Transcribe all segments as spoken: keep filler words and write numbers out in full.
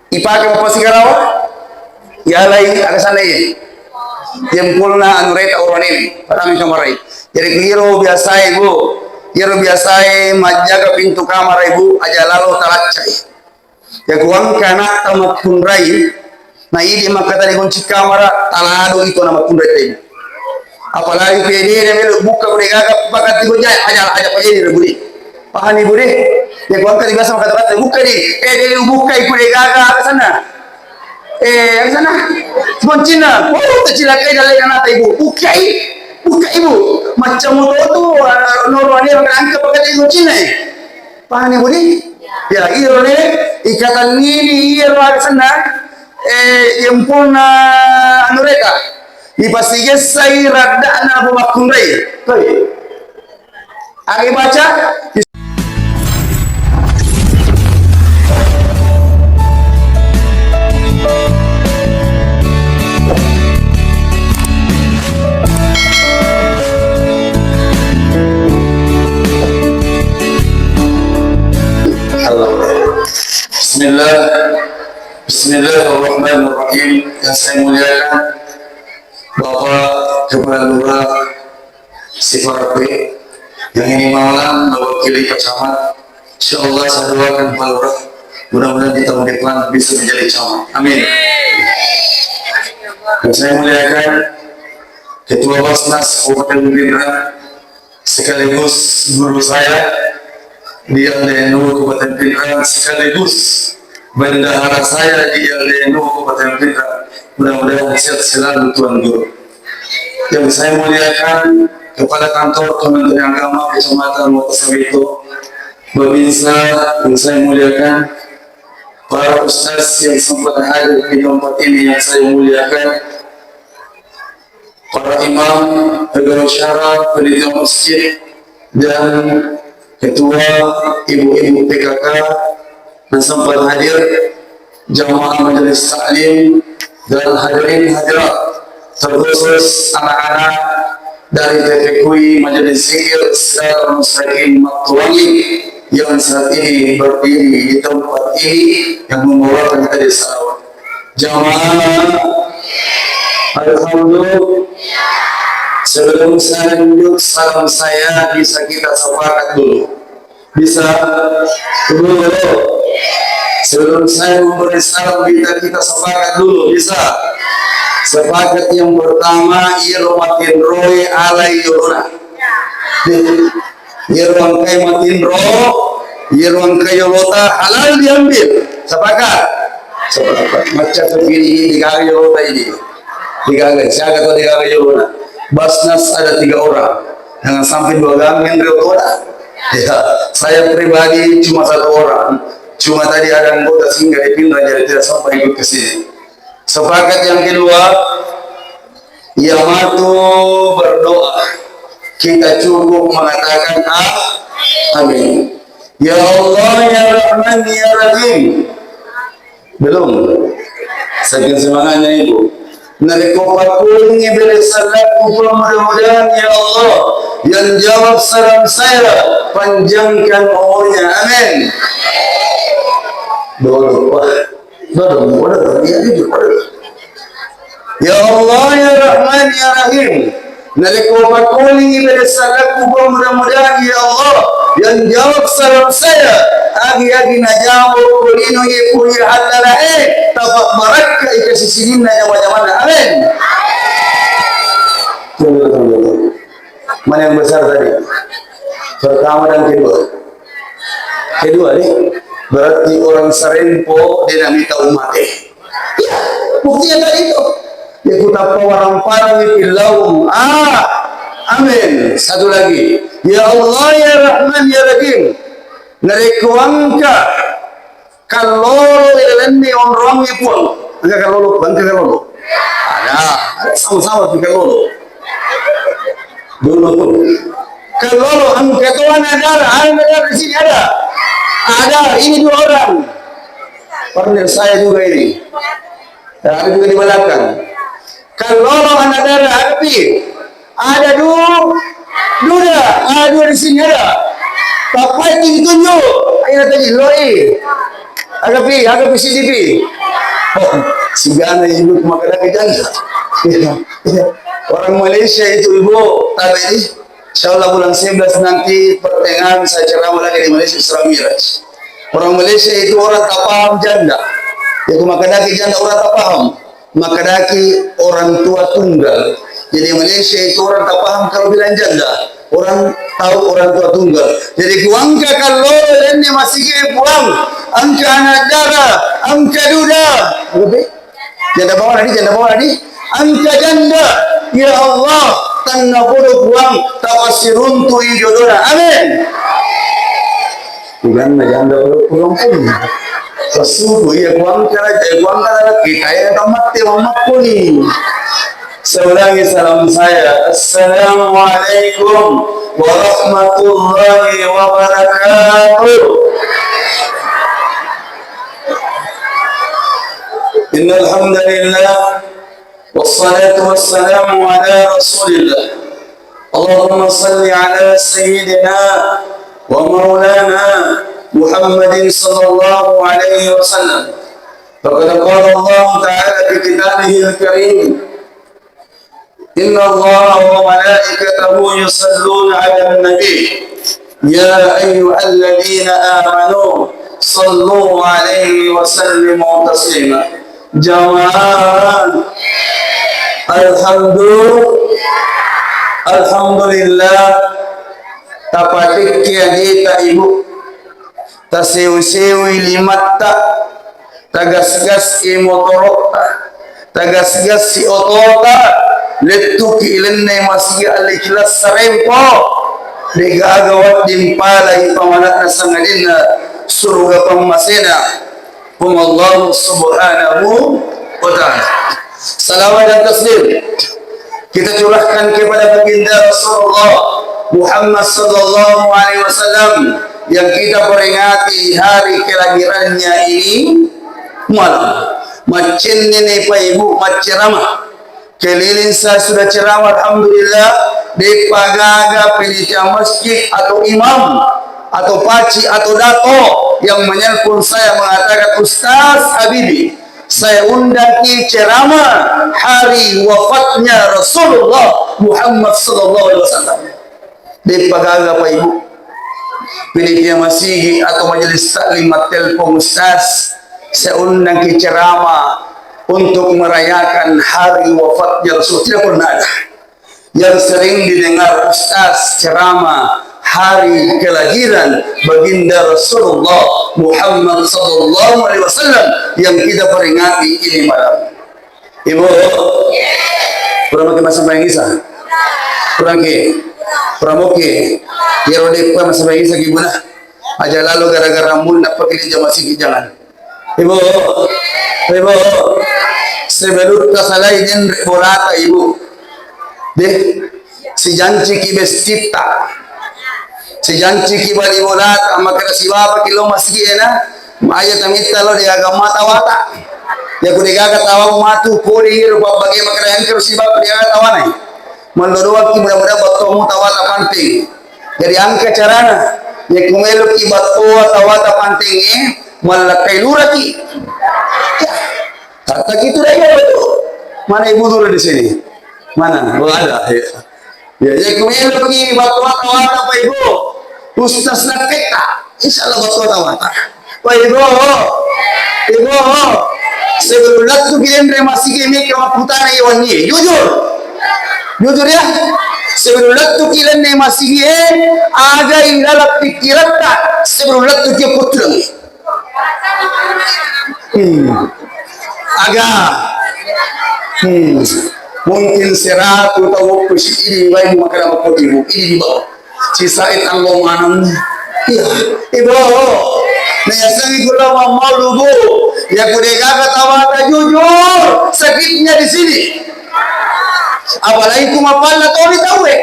ipake mappasikarawa, yalai aga sanna iye. Yempulna anu reta oroane, pertama kamarai. Jadi iyaro biasae, Bu, iyaro biasae majjaga pintu kamara, Bu, aja lalo talaccai. Yaku engka ana'ta makkunrai, na idi makkatali kunci kamara, talado iko na makkunrai tadi. Apalagi pede na melo bukka pura gaga pakati kunci, aja, aja pajeni re, Bu de. Pahani, Bu de? Yaku engka biasa makkata-kata, "Bukka di." Eh, de bukkai pura gaga, aga sanna? Eh, aga sanna? Kuncinna. Oh, tacilakai dalle ana'ta, Ibu. Bukkai. Bukkai, Bu. Macam moto tu, ah, noro ane angka pakati kuncinna, eh. Pahani, Bu de? Ya, iyaro ne, ikatannini iyaro aga senna, eh, yempulna anu reta. Ipasigessai radda'na napamakkunrai. Toi. Aga ibaca? Bismillah. Bismillahirrahmanirrahim. Yang saya muliakan Bapak Kepala Lurah Siparape, yang ini malam mewakili Pak Camat. Insya Allah saya doakan Pak Lurah, mudah-mudahan di tahun depan bisa menjadi camat. Amin. Dan saya muliakan Ketua Basnas Kabupaten Pinrang, sekaligus guru saya di L D N U Kabupaten Pinrang, sekaligus bendahara saya di L D N U Kabupaten Pinrang. Mudah-mudahan sehat selalu Tuan Guru. Yang saya muliakan Kepala Kantor Kementerian Agama Kecamatan Wotasabito, Babinsa, yang saya muliakan para ustaz yang sempat hadir di tempat ini yang saya muliakan, para imam, pegawai syara, panitia masjid, dan ketua ibu-ibu P K K yang sempat hadir, jamaah majelis taklim, dan hadirin hadirat, terkhusus anak-anak dari T P K U I Majelis Zikir Siratal Mustaqim Mattuwangi yang saat ini berdiri di tempat ini yang membawakan tadi salawat. Jamaah, alhamdulillah. Sebelum saya lanjut, salam saya bisa kita sepakat dulu. Bisa? Dulu. Sebelum saya memberi salam, kita, kita sepakat dulu. Bisa? Sepakat yang pertama, iyaro matinroe alai yolona. Iyaro engkae matinro, iyaro engkae yolota halal diambil. Sepakat? Sepakat. Macca tu ini, ini digaga yolota ini. Digaga, siaga tu digaga yolona. Basnas ada tiga orang. Jangan sampai dua gang yang yolota. Ya, saya pribadi cuma satu orang. Cuma tadi ada anggota singgah di Pinrang, jadi tidak sempat ikut ke sini. Sepakat yang kedua, yamatu berdoa, kita cukup mengatakan, ah, amin. Ya Allah, ya Rahman, ya Rahim. Belum. Saking semangatnya, Ibu. Narekko pakkulingi bere salakku, Puang, mudah-mudahan, ya Allah, yang jawab salam saya, panjangkan umurnya. Amin. Doa lupa. Doa lupa. Ya Allah, ya Rahman, ya Rahim. Narekko pakkulingi bere salakku, Puang, mudah-mudahan, ya Allah, yang jawab salam saya, agi-agi najawab ko lino ye, ko ye hallala e, tapak barakka ika sisininna nyawa-nyawana. Amin. Tunggu, tunggu, tunggu. Mana yang besar tadi? Pertama dan kedua. Kedua nih, berarti orang Sarempo dia namita umat eh. Iya, buktinya tadi itu. Ya, ku tappa warang-parang itu laung. Ah, amin. Satu lagi. Ya Allah, ya Rahman, ya Rahim. Narekko engka kallolo ilalenni onrongi Puang. Engka kallolo, engka kallolo. Ada, ada sama-sama di kallolo. Dulu tuh. Kallolo, engka tuan ada, ada di sini ada. Ada, ini dua orang. Partner saya juga ini. Dan ada juga di belakang. Kallolo anak dara, aga pi? Ada du-, duda, ada dua di sini ada. Papai tinggi tunjuk. Ayo tadi, loi. Aga pi, aga pi sini pi. Sigana ibu makkedaki janda. Iya, iya. Orang Malaysia itu, Ibu, tabe di. Insya Allah bulan sebelas nanti pertengahan saya ceramah lagi di Malaysia, Isra Mi'raj. Orang Malaysia itu orang tak paham janda. Ya, aku makkedaki janda orang tak paham. Makkedaki orang tua tunggal. Jadi Malaysia itu orang tak paham kalau bilang janda. Orang tahu orang tua tunggal. Jadi ku engka kallolo lainna masigi, Puang. Engka anak dara, engka duda. Janda bawa tadi, janda bawa tadi. Engka janda. Ya Allah, tennapodo Puang, tapassiruntui jodona. Amin. Bukan janda pulang pun. Sesungguh iya kuangkara, eh, kuangkara kita ya tamat ya mamakkuni. Saya ulangi salam saya. Assalamualaikum warahmatullahi wabarakatuh. Innal hamdalillah. Wassalatu wassalamu ala Rasulillah. Allahumma salli ala sayyidina wa maulana Muhammadin sallallahu alaihi wasallam. Faqad qala Allah ta'ala fi kitabihil karim, "Inna Allah wa malaikatahu yusalluna ala nabi. Ya ayyuhalladzina amanu sallu alaihi wa sallimu taslima." Jamaah. Alhamdulillah. Alhamdulillah. Tapatikki ajita, Ibu. Tasewi-sewi limatta. Tagas-gasi motoro'ta. Tagas-gasi otota. Lettuki ilenne masigi al-ikhlas sarempo. Degaga wedding pala ipamana'na sangadinna suruga pammasena. Puang Allah Subhanahu wa Ta'ala. Salawat dan taslim kita curahkan kepada baginda Rasulullah Muhammad sallallahu alaihi wasallam yang kita peringati hari kelahirannya ini malam. Maccennene pa ibu macceramah. Keliling saya sudah ceramah, alhamdulillah, de'pa gaga panitia masjid atau imam atau paci atau dato yang menelpon saya mengatakan, "Ustaz Habibi, saya undang ki ceramah hari wafatnya Rasulullah Muhammad sallallahu alaihi wasallam." De'pa gaga pa ibu. Panitia masigi atau majelis taklim mattelpon, "Ustaz, saya undang ki ceramah untuk merayakan hari wafatnya Rasul." Tidak pernah ada. Yang sering didengar ustaz ceramah hari kelahiran baginda Rasulullah Muhammad sallallahu alaihi wasallam yang kita peringati ini malam. Ibu, pura maki massambayang isa? Pura ki? Pura muki? Iyaro de'pa massambayang isa ki, Ibu, nah. Aja lalo gara-gara mun nappa ki jama sigi, jangan. Ibu, Ibu, sebelum tasalai denre bolata, Ibu. Deh, sijanciki bestitta. Sijanciki bali bolata, makkeda sibapaki lo masigi ena. Aja tamitta lo di agama tawata. Ya ku degaga tawamu matu, pole iro pabbage makkeda engka ro sibapa degaga tawanai. Mallo doangki mudah-mudahan battomu tawata panting. Jadi engka carana. Ya ku meloki battoa tawata pantingnge, mallakkai luraki. Ya. Kata gitu deh ya betul. Mana ibu dulu di sini? Mana? Oh, ada. Ya. Ya, ya, ku meloki battoa tawata, Pak Ibu. Ustaz nakkaita. Insya Allah battoa tawata. Pak Ibu. Ibu. Sebelum lettu ki denre masigi mekka makkutana iwanni. Jujur. Jujur ya. Sebelum lettu ki denre masigi, aga ilalang pikkiratta sebelum lettu ki puttulengi. Hmm. Aga. Hmm. Mungkin seratu tau ku si idi bae makkeda makkoti, Bu. Idi di bawah. Sisai tanggo maneng. Iya. Ibu. Na yasengngi kula mammalu, Bu. Ya ku degaga tawata jujur. Sakitnya di sini. Apalagi ku mapalla toni tauwe.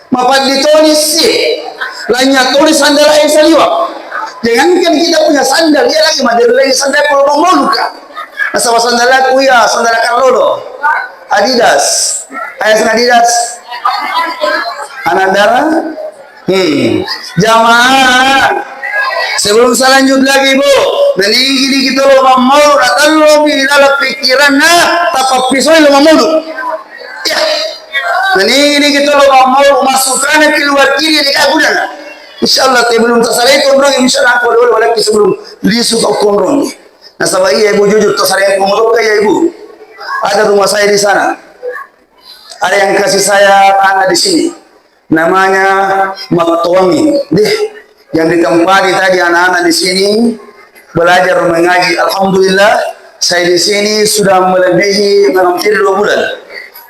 Mapaddi toni si, lanya toni sandala e saliwa. Jangankan kita punya sandal, iya lagi maderi lagi sandal kalau mau luka. Nasaba sandalaku iya, sandala Carlolo. Adidas. Ayo Adidas. Anak darah. Hmm. Jamaah. Sebelum saya lanjut lagi, Bu, Nanigi-nigi tolo mammaulu, natellomi ri laleng pikkiranna, tapappisoi lo mammaulu. Ya. Nanigi-nigi tolo mammaulu, masukana keluar kiri, deka gunana. Insya Allah, te belum tersalai konrong, insya Allah, aku dulu lagi sebelum lisu kau konrong. Nasaba iya, Ibu, jujur, to sareng pemotokka iya, Ibu. Ada rumah saya di sana. Ada yang kasih saya tanah di sini. Namanya Mattowangi. Deh, yang ditempati tadi anak-anak di sini belajar mengaji. Alhamdulillah, saya di sini sudah melebihi, hampir dua bulan.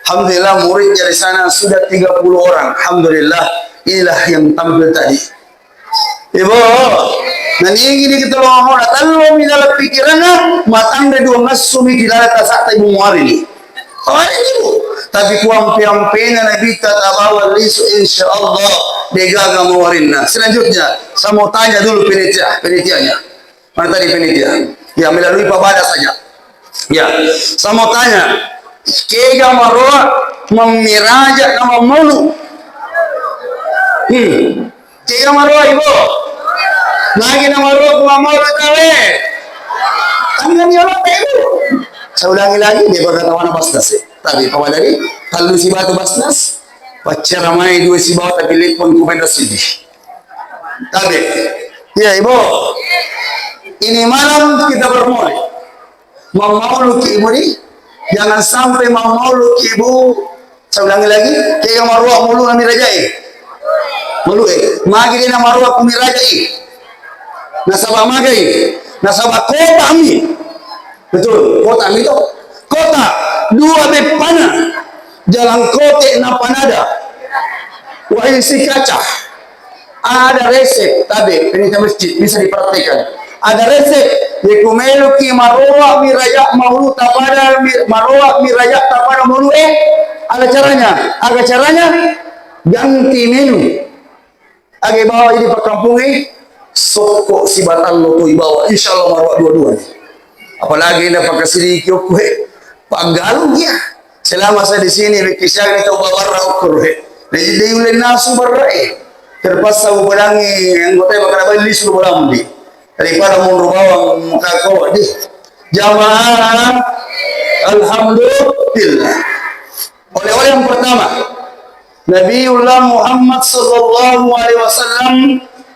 Alhamdulillah, muridnya di sana sudah tiga puluh orang. Alhamdulillah, inilah yang tampil tadi. Ibu, nanigi-nigi tolo mammaulu, natellomi laleng pikkiranna, matanre dua ngasumi di laleng tasa'ta Ibu muarini. Muarini, Bu. Tapi kuampe-ampena Nabitta tabawa lisu, insya Allah, degaga mawarinna. Selanjutnya, saya mau tanya dulu panitia, panitianya. Mana tadi panitia? Ya, melalui Pak Bada saja. Ya, saya mau tanya, kega maroa mammiraja na mammaulu? Hmm. Kega maroa, Ibu? Lagi na maroa ku mammaulu tawe. Kan nggak niamat, Ibu. Saya ulangi lagi, dia bakal tahu anak Basnas, ya. Tapi Pak Bada tadi, kalau si batu Basnas, paccara mai dua sibawa tapi lepon ku pentas sini. Tapi, iya, Ibu. Ini malam kita bermulai. Mammauluki Ibu ni, jangan sampai mammauluki Ibu. Saya ulangi lagi, kega maroa maulu na mirajae. Maulu e, magi de na maroa ku mirajae. Nasaba magai, nasaba kota mi. Betul, kota mi to. Kota, dua beppana. Jalan kote na panada. Wahai si kaca. Ada resep, tabe, panitia masjid, bisa dipraktekkan. Ada resep, ya ku meloki maroa miraja maulu tapada, mi-, maroa miraja tapada maulu, eh, ada caranya. Ada caranya, ganti menu. Aga ibawa idi pakkampungngé, sokko sibatallo to ibawa, insyaallah maroa dua-dua ni. Apalagi na pakkasidiki okko é, paggalung iya. Selama saya di sini, wekki siaga tau babarra okko é. Nah, jadi ulle nasu barra é. Terpaksa upadangi anggota é, makana bali lisu bolamu di. Daripada monro bawang maka ko di. Jamaah, alhamdulillah. Oleh-oleh yang pertama, Nabiullah Muhammad sallallahu alaihi wasallam,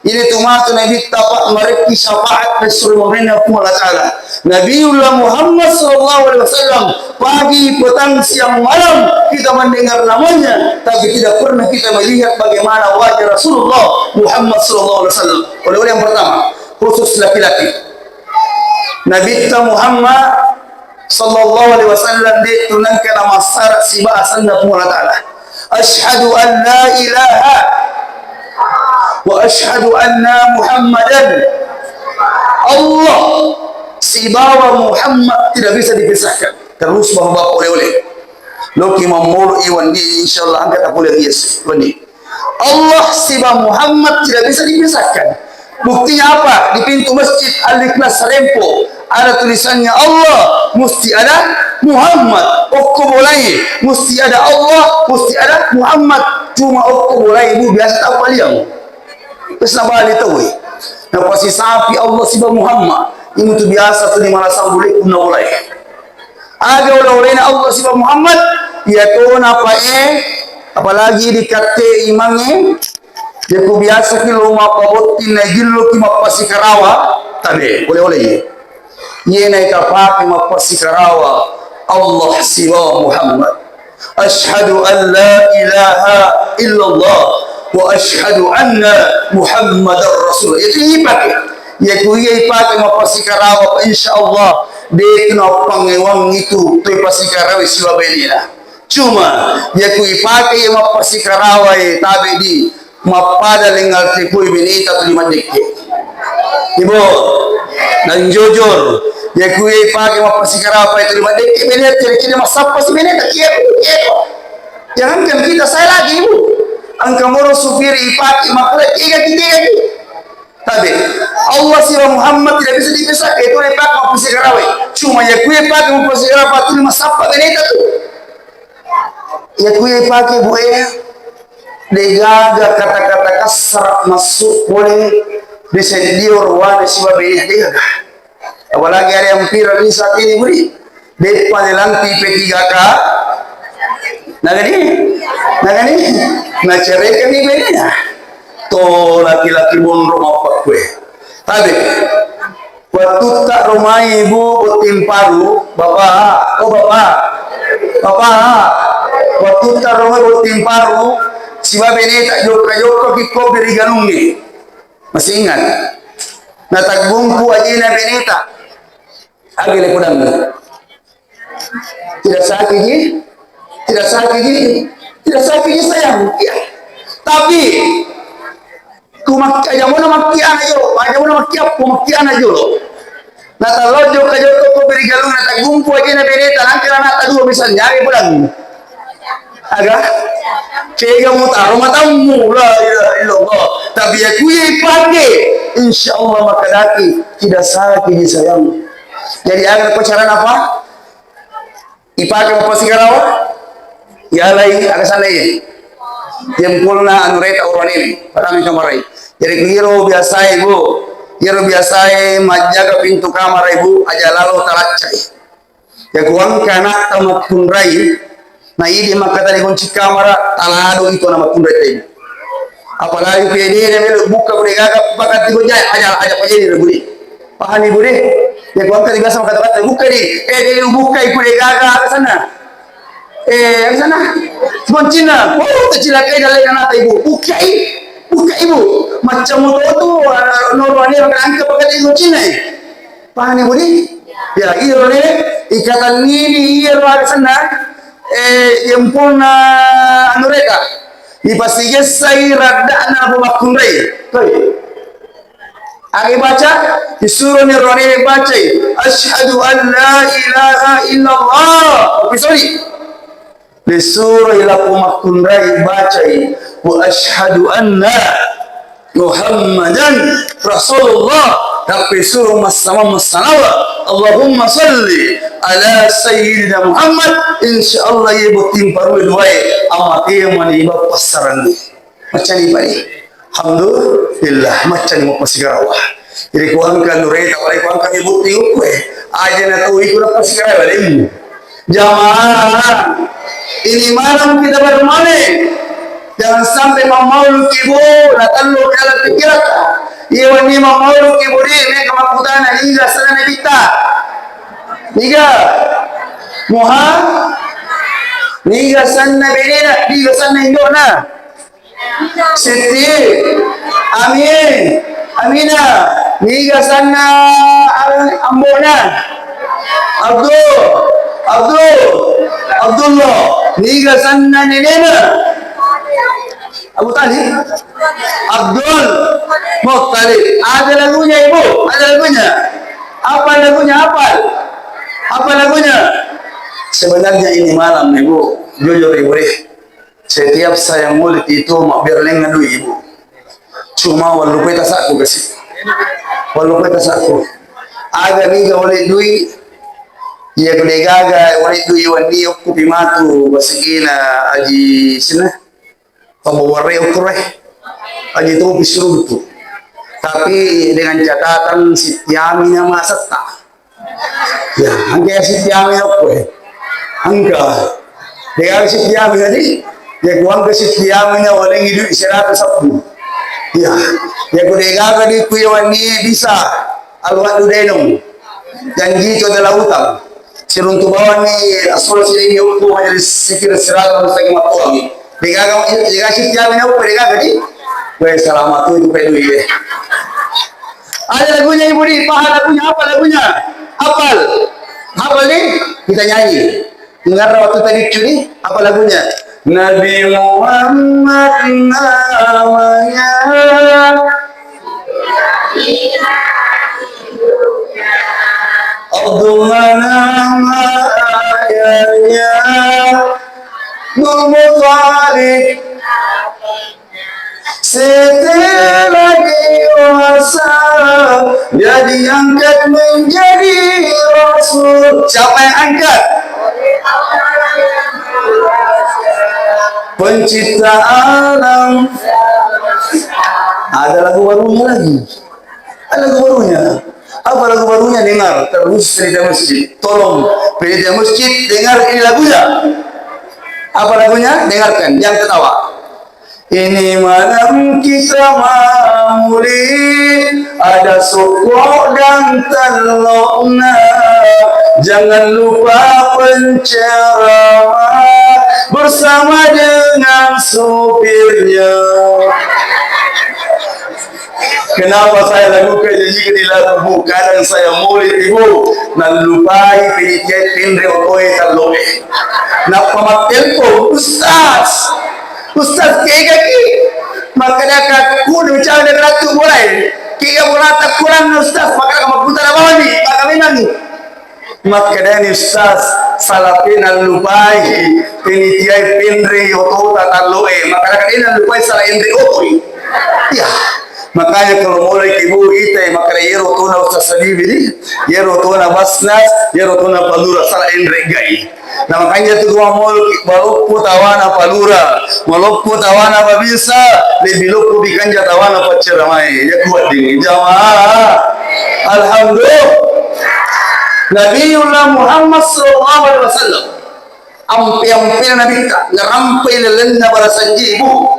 ini tu matu Nabi tapak mereki syafaat dari seluruh Puang Allah Ta'ala. Nabiullah Muhammad sallallahu alaihi wasallam, pagi, petang, siang, malam kita mendengar namanya, tapi tidak pernah kita melihat bagaimana wajah Rasulullah Muhammad sallallahu alaihi wasallam. Oleh-oleh yang pertama, khusus laki-laki. Nabitta Muhammad sallallahu alaihi wasallam de tu nengka namassara sibawa asenna Puang Allah Ta'ala. Asyhadu an la ilaha wa asyhadu anna Muhammadan. Allah sibawa Muhammad tidak bisa dipisahkan. Terus bapak-bapak oleh-oleh. Loki mammolo iwan di, insyaallah angkat aku lagi yes. Wani. Allah siba Muhammad tidak bisa dipisahkan. Buktinya apa? Di pintu masjid Al-Ikhlas Sarempo ada tulisannya Allah, mesti ada Muhammad. Okko bolai, mesti ada Allah, mesti ada Muhammad. Cuma okko bolai bu biasa tahu kalian. Terus nabali tahu. Napasi sapi Allah siba Muhammad. Ini tu biasa tu di mana sambuliku na bolai. Aga oleh-olehna Allah sibawa Muhammad, iya tona pae, apalagi di katte imangnge, iya ku biasaki lo mappabotting na jilloki mappasikarawa, tabe, oleh-oleh iye. Iye na ita pake mappasikarawa Allah sibawa Muhammad. Asyhadu an la ilaha illallah wa asyhadu anna Muhammadar Rasul. Itu ipake. Iya ku iya ipake mappasikarawa, insyaallah. De' napangngewangngi tu, tu pasikarawi sibawa benena. Cuma, iya ku ipake iya mappasikarawa, e, tabe di mappada lengal tepui beneta tuli maddekke. Ibu, dan jujur, iya ku iya ipake mappasikarawa, e, tuli maddekke, beneta tuli kini massappa si beneta, kiya, kiya. Jangankan kita, saya lagi, Ibu. Engka moro supiri ipake makkeda, kiya, kiya, kiya. Tabe, Allah sibawa Muhammad tidak bisa dipisahkan, itu dia pakai mappasikarawa. Cuma iya ku iya pake mappasikarawa, patuli massappa beneta tu. Iya ku iya pake bu e, degaga kata-kata kasar masuk boleh disendio ruwana sibawa bene degaga. Apalagi ada yang viral ini saat ini, Budi. Deppa dilanti P tiga K. Nagani? Nagani? Nacerekan ni benena. To laki-laki bonro mappakue. Tabe. Wattutta romai ibu botting paru, bapak, oh bapak, bapak, wattutta romai botting paru, siba beneta jokka-jokka ki ko beri galungnge. Masih ingat? Nataggumpu ajena beneta. Age le podang. Tidak sakit ji, tidak sakit ji, tidak sakit ji sayang. Iya. Tapi ku mak-, ajamona makkiana jolo, ajamona makkiappo makkiana jolo. Natallo jokka-jokka ko beri galung, nataggumpu ajena beneta, nangka anakta dua misalnya, age podang. Aga? Kega mutaro matammu, la ilaha illallah. Tapi ya kuye ipake, insya Allah makadaki, tidak sakit ji sayang. Jadi aga ko carana apa? Ipake mappasigarawa? Yalai aga sanna iye. Jempolna anu reta orang ini, padang kamarai. Jadi ku iro biasa ibu, iro biasa majjaga pintu kamar ibu, aja lalo talaccai. Ya ku engka anakta makkunrai, na idi makkatani kunci kamara, talado itu na makkunrai tadi. Apalagi pede na melo buka bude gaga, bakati gojai, aja, aja pajeni re bude. Pahami bude? Ya ku engka biasa makkata-kata, buka di, eh, de buka ibu de gaga, apa sana? Eh, apa sana? Kuncina, oh, kecil lagi dalam anak ibu, buka i, buka ibu. Macam motor tu, noro ane makan angka pakai kuncina. Pahani budi? Ya, iyaro ne, ikatannini iyaro aga senna, eh, jempolna anu reta. Ipasigessai radda'na Abu Makkunrai. Toi. Aga baca, disuroni ro ne bacai, "Asyhadu an la ilaha illallah." Oke, sorry. Disuroi lappo makkunrai bacai, "Wa asyhadu anna Muhammadan Rasulullah." Tapi suro massamang massalawa, "Allahumma salli ala Sayyidina Muhammad." Insya Allah, iye botting parue duae, amate mani bappa saranni. Maccani pale. Alhamdulillah, maccani mappasigarawa. Jadi ku engka nureta, pale ku engka ibu tiup, eh. Aja na tau iku nappasigarawa, demu. Jamaah, ini malam kita bermain. Jangan sampai mammauluki, Bu, na tellu kala pikiran. Iya, wani mammauluki, Bu, di, meka makkutana, niga sana Nabitta? Niga? Muha? Niga sanna benena? Niga sanna indona? Siti, Amin, Amina, niga sanna ambona? Abdul, Abdul, Abdullah, niga sanna nenena? Abu Talib, Abdul Muttalib. Ada lagunya, Ibu? Ada lagunya? Apa lagunya? Apa? Apa lagunya? Sebenarnya ini malam, Ibu, jujur, Ibu, eh. Setiap saya ngulik itu, mabbere lengnga dui, Ibu. Cuma wallupai tasakku kasi. Wallupai tasakku. Aga niga wale dui, iya gede gaga wale dui, wani okku pi matu basigina Aji sina. Pembawa reo kure. Aji tu pisuru tu. Tapi dengan catatan sitiami nama setta. Ya, engka ya sitiami okko, eh. Engka. Degaga sitiami tadi. Ya, ku engka sitiami na walengi duit seratus seppuh. Ya. Ya, ku degaga di ku yawanni bisa. Alwadu denong. Janji itu adalah utang. Siruntu bawani asal sini okko majelis sikir seratus lagi matuangi. Degaga, degaga sitiami na okko, degaga di. Weh, selamat tu itu pedui, eh. Ada lagunya, Ibu, di? Paham lagunya? Apa lagunya? Hafal? Hafal, di? Kita nyanyi. Dengar waktu tadi, Cuni. Apa lagunya? Nabi Muhammad namanya. Abdullah nama ayahnya. Nur Muttalib. Setelah dewasa, dia diangkat menjadi rasul. Siapa yang angkat? Pencipta alam. Ada lagu barunya lagi. Ada lagu barunya. Apa lagu barunya? Dengar terus cerita masjid. Tolong, panitia masjid, dengar ini lagunya. Apa lagunya? Dengarkan, jangan ketawa. Ini malam kita maulid, ada sokok dan telokna. Jangan lupa penceramah bersama dengan supirnya. Kenapa saya lakukan jadi lagu, Bu? Kadang saya maulid, Ibu, nallupai panitia tenre otoe talloe. Nappa mattelpon, "Ustaz, Ustaz, kegaki? Makkadaka kudu cang daga ratu bolai. Kega bolata kurang, Ustaz?" Makkadaka makkutana bawani, maka memang. Makkedani, "Ustaz, salapi nallupai penitiai penre otota talloe." Makkadaka de nallupai sala enre otoi. Iya. Makanya kalau mulai ki, Bu, itai makkeda iyero otona Ustaz Salibi ni, iyero otona Basnas, iyero otona Palura, sala enre gai. Nah, makanya tu gua mau maloppo tawana Palura, maloppo tawana Babinsa, lebih loppo bikanja tawana pacceramae. Ya kuat dini jamaah. Alhamdulillah. Nabiullah Muhammad sallallahu alaihi wasallam, ampe-ampena Nabitta, narampai lalenna barasanji, Bu.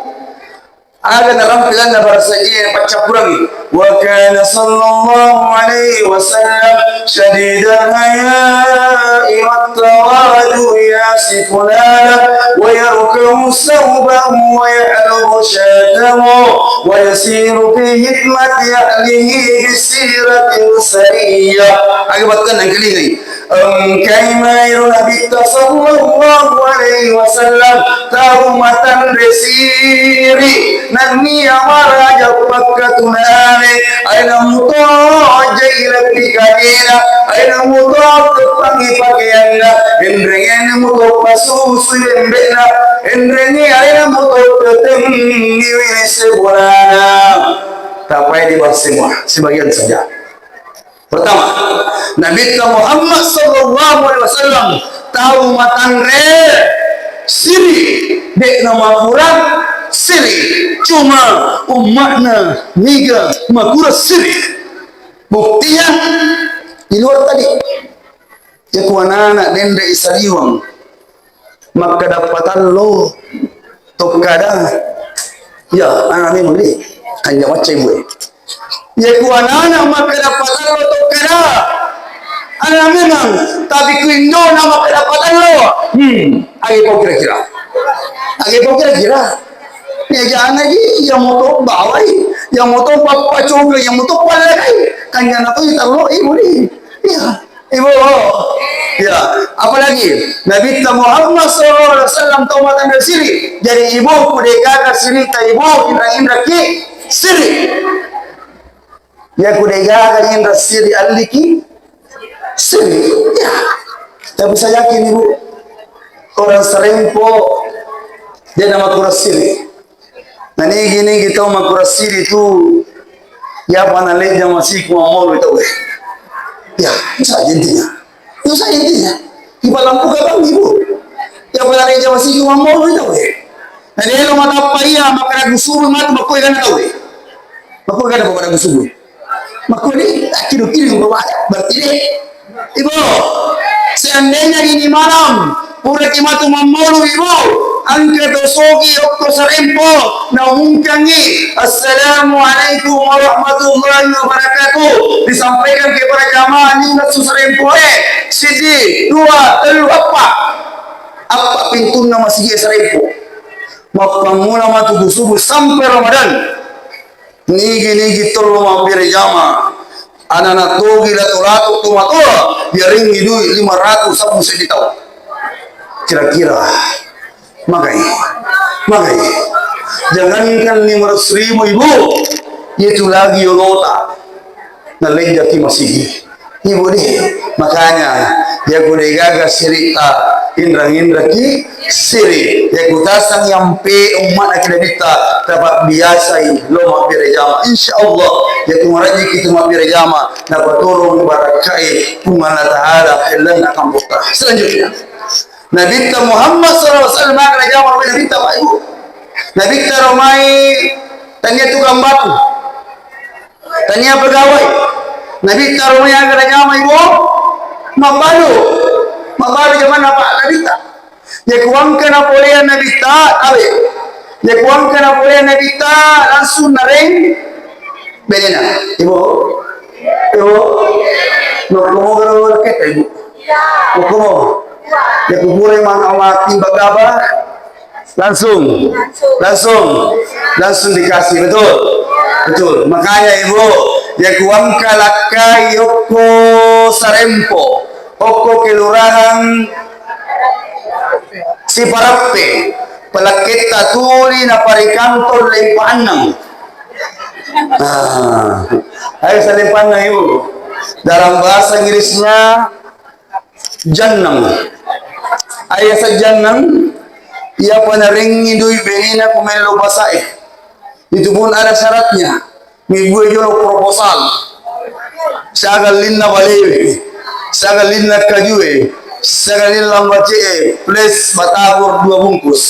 Aga narampai lalenna barasanji, paccappurangi. Wa kana sallallahu alaihi wasallam syadidal haya'i wat tawadu, yasifu nala wa yarkamu saubahu wa yahlubu syatahu wa yasiru fi hikmati ahlihi bisiratin sariyah. Aga battanna engkalingai. Engkai maero Nabitta sallallahu alaihi wasallam tau matanre siri, nennia maraja pakkatunane, alena muto jai lebbi kadena, alena muto teppangi pakeanna, enrengenna muto pasusui lembe'na, enrengi alena muto tetengi wini sebolana. Tapai di bawah semua, sebagian saja. Pertama, Nabitta Muhammad sallallahu alaihi wasallam tau matanre siri, de'na makurang siri, cuma umma'na niga makurang siri. Buktinya di luar tadi. Yaku anana denre saliwang. Makkeda patallo tokkada. Ya, ana memang ni. Hanya macca ibu e. Yaku anana makkeda patallo tokkada. Ana memang, tapi ku indona makkeda patallo. Hmm, age pau kira-kira. Age pau kira-kira. Ya jangan lagi, yang moto bawai, yang moto papacoga, yang moto palagai. Kan jangan tuh taruh ibu ni. Ya. Ibu, ya, apalagi Nabitta Muhammad sallallahu alaihi wasallam tau matanre siri. Jadi ibu, ku degaga sirita ibu, indra-indraki siri. Ya, ku degaga indra siri alliki siri. Ya. Tapi saya yakin ibu, orang Sarempo dia nama kurang siri. Nanigi-nigi tau makurang siri tu, iyapa nalejja masiku mammolo tau e. Ya, itu saja intinya. Itu saja intinya. Ipalampuka bang ibu. Iyapa nalejja masiku mammolo tau e. Nah, dia lo matappa iya, makkeda gusuru matu, makkoi kan tau e. Makkoi kan, makkeda gusuru. Makkoni, akkiru-kiru, berarti deh. Ibu, seandainya ini malam, pura ki matu mammolu, Ibu, engka to sogi okko Sarempo, naumumkangi, "Assalamualaikum warahmatullahi wabarakatuh." Disampaikan kepada jamaah ni su Sarempo, eh, siji, dua, telu, appa. Appa pintunna masigi Sarempo. Mappammula matu ku subuh sampai Ramadan. Nigi-nigi tello mabbere jama, anana togi lato-lato tomatoa, yaringngi dui lima ratus sabbu seddi taung. Kira-kira, magai, magai. Jangankan lima ratus ribu, Ibu, itu lagi yolota. Nalejjaki masigi. Ibu di, makanya, yaku degaga sirita, inrang-inraki siri, yaku tasang yampe ummat aki Nabitta, dapat biasai lo mabbere jama. Insya Allah, yaku marajiki tu mabbere jama, napaturung barakkai Puang Allah Ta'ala, hellanna kamputta. Selanjutnya, Nabitta Muhammad sallallahu alaihi wasallam, maka jama Nabitta, Pak Ibu. Nabitta romai tania tukang batu. Tania pegawai. Nabitta romai aga najama, Ibu? Mabbalu. Mabbalu jamanna, Pak, Nabitta. Yaku engka napoleang Nabitta, awe. Yaku engka napoleang Nabitta, langsung nareng benena. Ibu. Ibu. Nokkomo garo laketta, Ibu. Nokkomo. Yaku pura mana mati bagaba. Langsung, langsung, langsung dikasih, betul? Betul. Makanya, Ibu, yaku engka lakkai okko Sarempo, okko Kelurahan Siparappe, palakketta tuli naparikanto lempa annang. Ah, ayo salempa annang, Ibu. Dalam bahasa Inggrisnya, jannang. Ayasa jannang, iya panarengngi dui benena ku mello basae. Itu pun ada syaratnya. Mibue jolo proposal. Siaga linna balewe, siaga linna kajue, siaga linna lambace'e, plus batagor dua bungkus.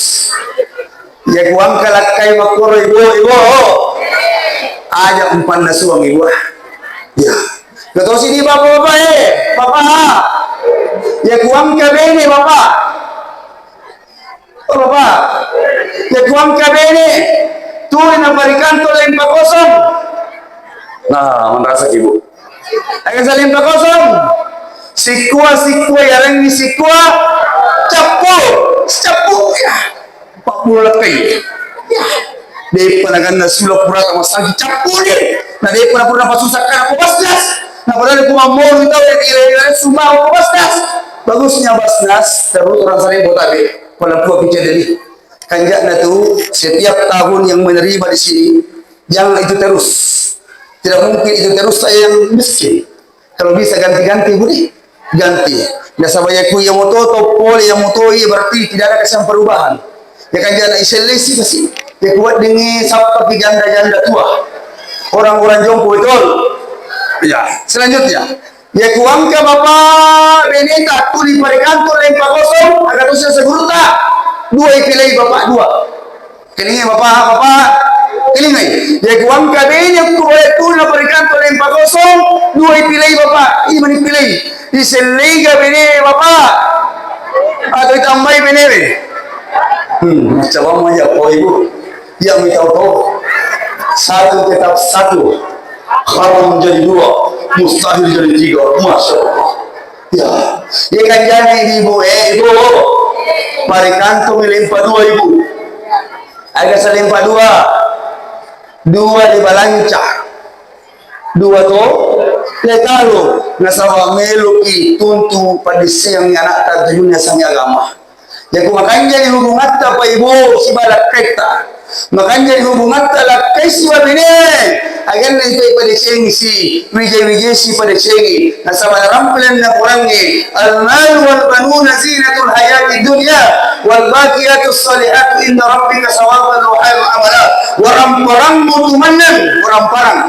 Yaku engka lakkai makkoro, Ibu, Ibu. Aja umpanna suang, Ibu. Ya. Ketosi di bapak-bapak, eh, bapak. Yaku engka bene, bapak. Oh, bapak. Yaku engka bene. Tuli naparikanto lempa kosong. Nah, manrasa, Ibu. Aga salempa kosong. Sikua, sikua, yarengngi sikua. Cappu, cappu, ya. Pabbulu lakkai. Ya. Depa naganna sula purata masagi cappu ni. Na depa na pura pasusa kana ko Basnas. Na padahal ku mammoni tau yang ira-ira sumau ko Basnas. Bagusnya Basnas, terus orang Sarempo tabe. Pala pua kejadian ni. Kanjakna tu, setiap tahun yang menerima di sini, jangan itu terus. Tidak mungkin itu terus, saya yang miskin. Kalau bisa ganti-ganti, Budi, ganti. Nasaba yaku iya moto to pole iya moto iya, berarti tidak ada kesan perubahan. Ya kan, jana isellesi pasti. Yaku weddingngi sappa ki janda-janda tua. Orang-orang jompo, betul? Ya, selanjutnya. Yaku engka bapak beneta tuli parikanto lempa kosong, aga tusa segurutta. Dua ipilai bapak dua. Kelingai bapak, bapak. Kelingai. Yaku engka bene ku wae tuli naparikanto lempa kosong, dua ipilai bapak. Ini mani pilai. Iselleiga bene bapak. Atau itambai bene. Hmm, macam apa ya, oh, Ibu? Iya, mi tau to. Satu tetap satu. Haram jadi dua, mustahil jadi tiga. Masya Allah. Ya, iya kan jadi, Ibu, eh, Ibu. Parikanto mi lempa dua, Ibu. Aga salempa dua. Dua dibalanca. Dua to, letalo, nasaba meloki tuntu padisseang anakta tujunna sang agama. Yaku makanjani hubungatta pa ibu siba lakkaitta. Makanjani hubungatta lakkai siba bene. Aganna itai padecengi si, wije-wije si padecengi. Nasaba narampelenna Kurangnge, al-malu wal banuna zinatul hayati dunya, wal baqiyatus salihatu inda rabbika sawaban wa khairu amala. Waramparangmu tu mennang, waramparang.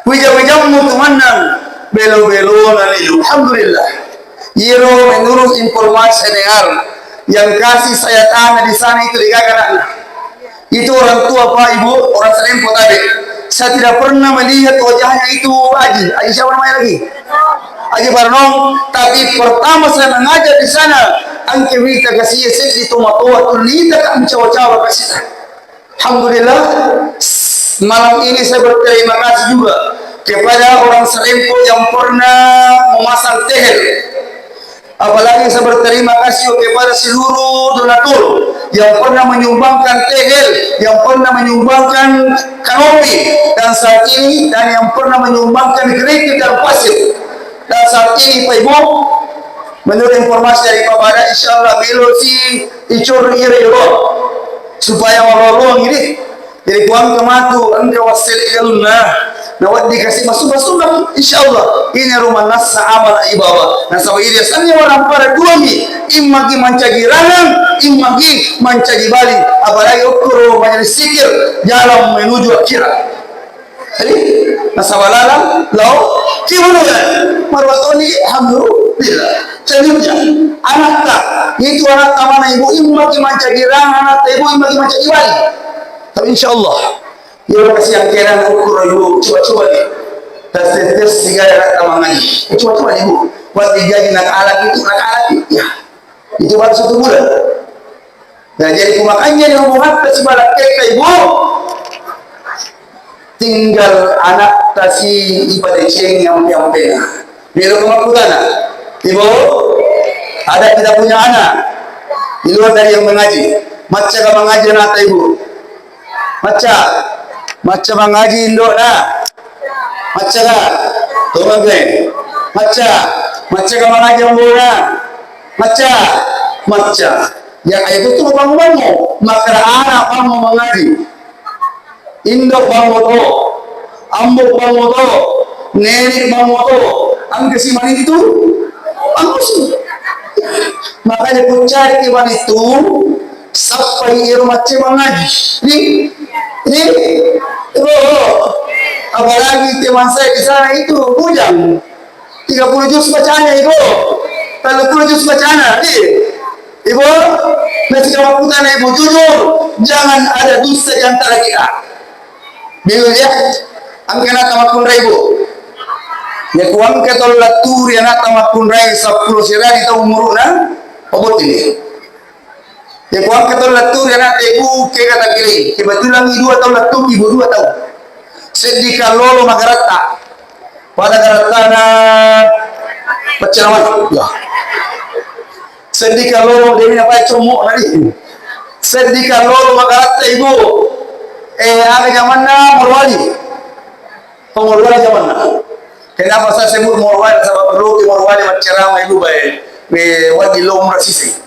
Wija-wijammu tu mennang, belo-belona lilu. Alhamdulillah. Iyaro menurut informasi saya dengar, yang kasih saya tanah di sana itu degaga anakna. Itu orang tua, Pak, Ibu, orang Sarempo tadi. Saya tidak pernah melihat wajahnya itu Aji. Aji siapa namanya lagi? Aji Barnong. Tapi pertama saya mengajar di sana, angke wita kasih seddi tomatoa tu lita ka mencawa-cawa kasih. Alhamdulillah, malam ini saya berterima kasih juga kepada orang Sarempo yang pernah memasang tehel. Apalagi saya berterima kasih kepada seluruh donatur yang pernah menyumbangkan tehel, yang pernah menyumbangkan kanopi, dan saat ini, dan yang pernah menyumbangkan kerikil dan pasir. Dan saat ini, Pak Ibu, menurut informasi dari Pak Bada, insya Allah melo si icur iri dulu supaya warolong ini. Jadi ku engka matu, engka wassele galunna, na wedding kasi masubah-subah, insya Allah. Ini rumah nasa amal ibadah. Nasaba iri asanna warampara dua mi, immagi mancaji rangang, immagi mancaji bali. Apalagi ukkuro majelis zikir, jalan menuju akhirat. Jadi, nasaba lalang lao ki uluran. Marwatoni, alhamdulillah. Selanjutnya, anakta. Itu anakta mana ibu, immaki mancaji rangang, anakta ibu immaki mancaji bali. Tapi insya Allah, ya kasih yang kena ukur ibu, coba-coba nih. Dan Setiap tiga rakaat mangaji. Coba-coba, Ibu. Buat tiga ini, nakala itu, nakala itu. Ya. Itu baru satu bulan. Nah, jadi, ko makanja ni hubungatta sibawa lakkatta, Ibu, tinggal anatta si ipadecengi ampe-ampena. Melo ko makkutana, Ibu, ada tidak punya anak di luar dari yang mengaji? Macca ga mangaji anatta, Ibu? Macca? Macca mangaji indo'na? Macca ga? Tongeng, Glenn. Macca? Macca ga mangaji ambo'na? Macca? Macca. Ya, ayo tu bangun-bangun. Makkeda ana bangun mangaji. Indo bangun to. Ambo bangun to. Nene bangun to. Engka si manittu? Bangun si. Makanya ku cari ki manittu. Sappai ero macca mangaji. Ri, ri, oh, apalagi teman saya di sana itu bujang. Tiga puluh juz bacanya, Ibu. Tiga puluh juz bacanya, ri. Ibu, nasi kamu kutana, Ibu, jujur, jangan ada dusta di antara kita. Bingung ya? Engka anatta makkunrai, Bu. Ya, ku engka tau lettu ri anatta makkunrai seppulo sirari taung umuru'na, pabotting. Ya, ku engka tau lettu ri anatta, Ibu, kega tapilih. Kebetulan i dua tau lettu, Ibu, dua tau. Seddi kallolo magaratta. Pada garattana paccaramai. Ya. Seddi kallolo, de'mi napae commo'na di. Seddi kallolo magaratta, Ibu. Eh, aga jamanna Morowali. Ko Morowali jamanna. Kenapa saya sebut Morowali? Nasaba' perlu ki Morowali maccarama, Ibu, bae. Eh, wajib lo umrah sisi.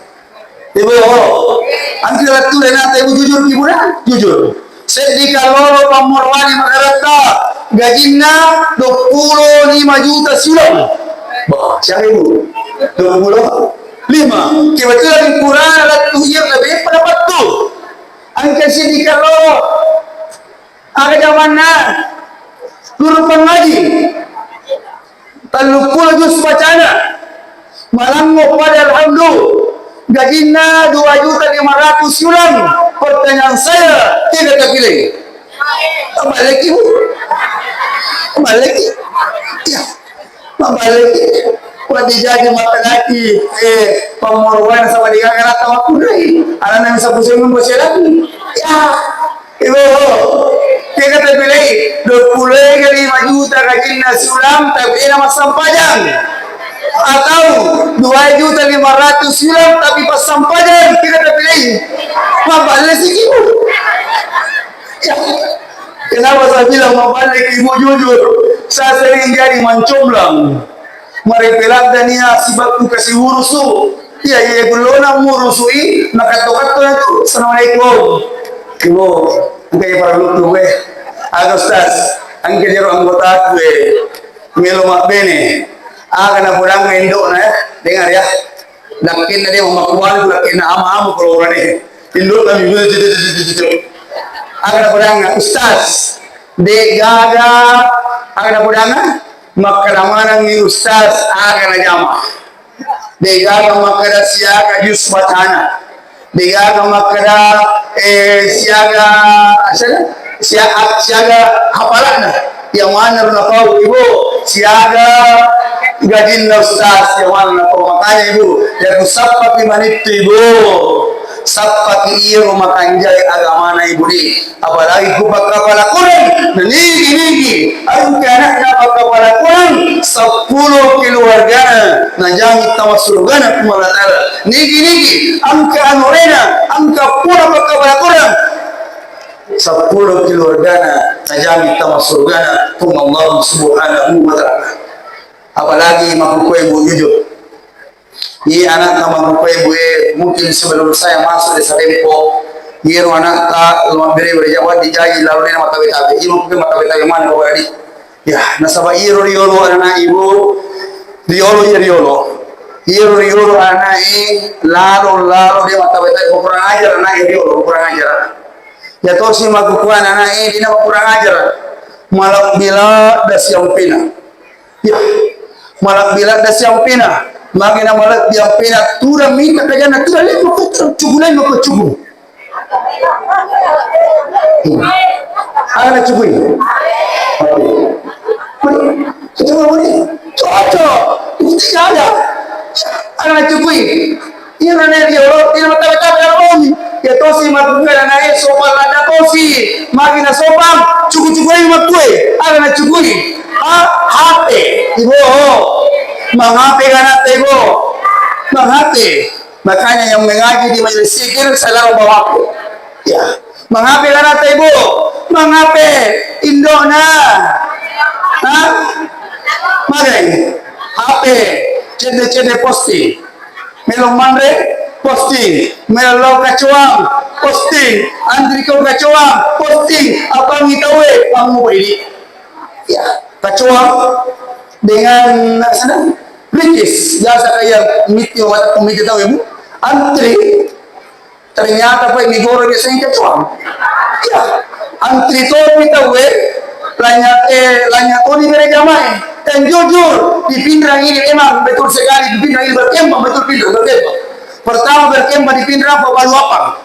Ibu, oh. Engka lettu ri anatta, Ibu, jujur ki, Bu, nah? Jujur. Seddi kallolo pa Morowali magaratta, gajinna duappulo lima juta siuleng. Bah, siaga, Ibu? Duappulo lima. Kebetulan purana lettu iya lebih pada pattu. Engka seddi kallolo. Aga jamanna guru pangaji, telluppulo juz bacana, malangngo pada alhamdu, gajinna dua juta lima ratus siuleng. Pertanyaan saya, kega tapilih? Maballeki, Bu. Maballeki. Ya. Maballeki. Wadi jaji matanaki, eh, pammuruan sama dengan rata makkunrai. Anana sabu semu bosialan. Ya. Ibu, kega tapilih? Duappulo lima juta gajinna siuleng, tapi ena massampajang. Atau dua juta lima ratus siuleng, tapi passampajang. Kega tapilih? Maballeki, Bu. Ya. Kenapa saya bilang maballeki, Bu, jujur? Saya sering jadi mancomblang. Marepe ladda nia sibakku kasi urusu. Iya, iya, gullona murusu i, nakatto-katto na tu. Assalamualaikum. Ibu, engka iya parellu tu, we. Aga, Ustaz, engka jero anggotaku, we. Melo mabbene. Aga napodangnga indo'na, ya. Dengar, ya. Lakkenna de' makkuwani, lakkenna ama-ama ko lorane. Indo'na mi. Aga napodangnga, Ustaz. De' gaga, aga napodangnga. Makkeda manengngi Ustaz, aga najama. De' gaga makkeda siaga jus bacana. De' gaga makkeda, eh, siaga, siaga, sia-, siaga hapala'na. Iya maneng ro napau, Ibu, siaga gajinna Ustaz, iya maneng napau. Makanya, Ibu, iya ku sappaki manittu, Ibu. Sappaki iyaro makanjai agamana, Ibu, di. Apalagi ku pakkapala Quran, na nigi-nigi engka anakna pakkapala Quran, seppulo keluargana najami tama surgana Puang Allah Ta'ala. Nigi-nigi engka anurena, engka pura pakkapala Quran, seppulo keluargana najami tama surgana Puang Allah Subhanahu wa Ta'ala. Apalagi makkukue, Bu, jujur. Iya, anakta makkukue, Bu, e, mungkin sebelum saya masuk desa Dempo, iyaro anakta lo mabbere-bere Jawa dijaji lalo dena matabe-tabe. Iya, makkukue matabe-tabe maneng, Bu, adi. Ya, nasaba iyaro riolo anak Ibu, riolo iya riolo. Iyaro riolo anak e lalo, lalo de matabe-tabe, kurang ajar anak e riolo, kurang ajar. Ya tosi makkukue anak e dina kurang ajar. Malebbi ladda siampena. Ya, malebbi ladda siampena. Magi na malebbi ampena, tudang minta kajanna, tudang lima ko cubu, lima ko cubu. Aga na cubui? Boleh? Coba boleh? Cocok. Buktinya ada. Ada cukui. Iyaro na riolo, iyaro matabe-tabe iyaro mauni. Iya tosi makkukue anae sopa ladda tosi. Magi na sopa, cuku-cuku e makkue. Aga na cukui. Ha? H P. Ibu. Mang H P ga anatta ibu. Mang H P. Makanya yang mengaji di majelis zikir, saudara bawa H P. Ya. Mang H P ga anatta ibu. Mang H P indona. Ha? Magai. H P. Cede-cede posting. Melo manre, posting. Melo lao kacoang, posting. Antri ko kacoang, posting. Apa mi tauwe, kamu ini. Ya, kacoang dengan sana. British, biasa kayak miti, wata miti tau ya, Bu. Antri. Ternyata poi migoro biasanya kacoang. Ya, antri to mi tauwe. Lanya, eh, lanya to ni bere jamae. Dan jujur, di Pinrang ini memang betul sekali, di Pinrang ini berkembang, betul Pinrang berkembang. Pertama berkembang di Pinrang, Pak Baluapang.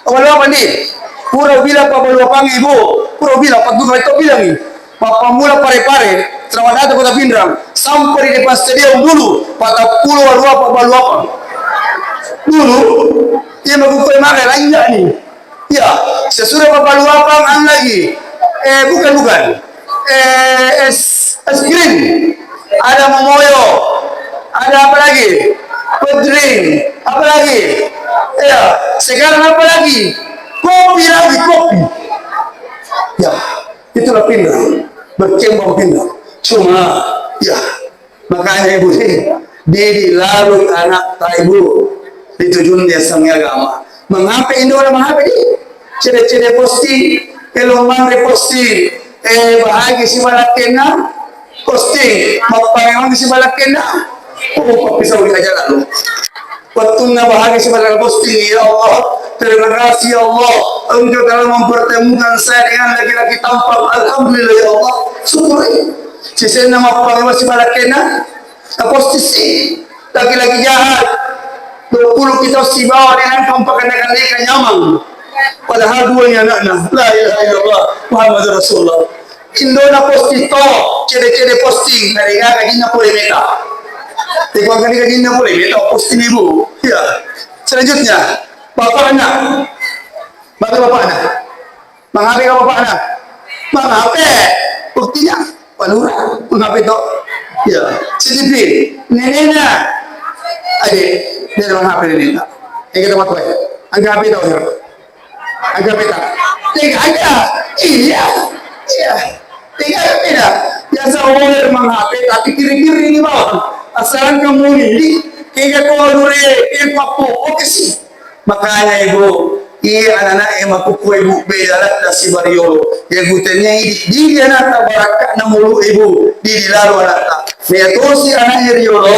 Pak Baluapang ni, pura bilang Pak Baluapang ibu, pura bilang, Pak Guru itu bilang ni. Mappammula Pare-Pare, selamat datang Kota Pinrang, sampai di depan stadion dulu, patappulo warua Pak Baluapang. Dulu, iya makkukue mare, lanja ni. Ya, sesudah Bapak Luapang, ada lagi. Eh, bukan, bukan. Eh, es, es krim. Ada Momoyo. Ada apa lagi? Pedring. Apa lagi? Ya, sekarang apa lagi? Kopi lagi, kopi. Ya, itulah Pinrang. Berkembang Pinrang. Cuma, ya, Makanya ibu, didik laloi anatta ibu ri tujunna yasengnge agama. Mangape indona mangape di? Cede-cede posting, elong manre posting, eh, bahagia sibalakkenna posting, mapparewangi sibalakkenna. Oh, pappisau ri aja lalu. Wettunna bahagia sibalakkenna posting, ya Allah, terima kasih ya Allah, Engkau telah mempertemukan saya dengan laki-laki tampan. Alhamdulillah ya Allah, syukuri. Sisenna mapparewa sibalakkenna, naposting si laki-laki jahat. Dua puluh kita sibawa dengan kampakana-kanaka nyamang. Padahal dua ni anakna. La ilaha illallah Muhammadur Rasulullah. Indona posting to, cede-cede posting, narenga kajinna pole meta. Teko kali kajinna pole meta, posting ibu. Ya. Selanjutnya, bapakna. Bagi bapakna. Mangape ka bapakna? Mangape? Buktinya, Pak Lurah, mangape to? Ya, C C T V, nenena. Ade, dia mangape nenena? Yang kita buat baik. Angka H P tau, ya? Angka H P tau. Tega aja. Iya, iya. Tega aja beda. Biasa orang mangape, tapi kiri-kiri ini bawah. Asalan kamu ini, kega kau lure, kega papo, oke sih. Makanya ibu, iya anak-anak e makkukue ibu, beda ladda sibawa riolo. Iya ku tennia idi, didi anakta barakka'na mulu ibu, didi lalo anakta. Iya tosi anak e riolo,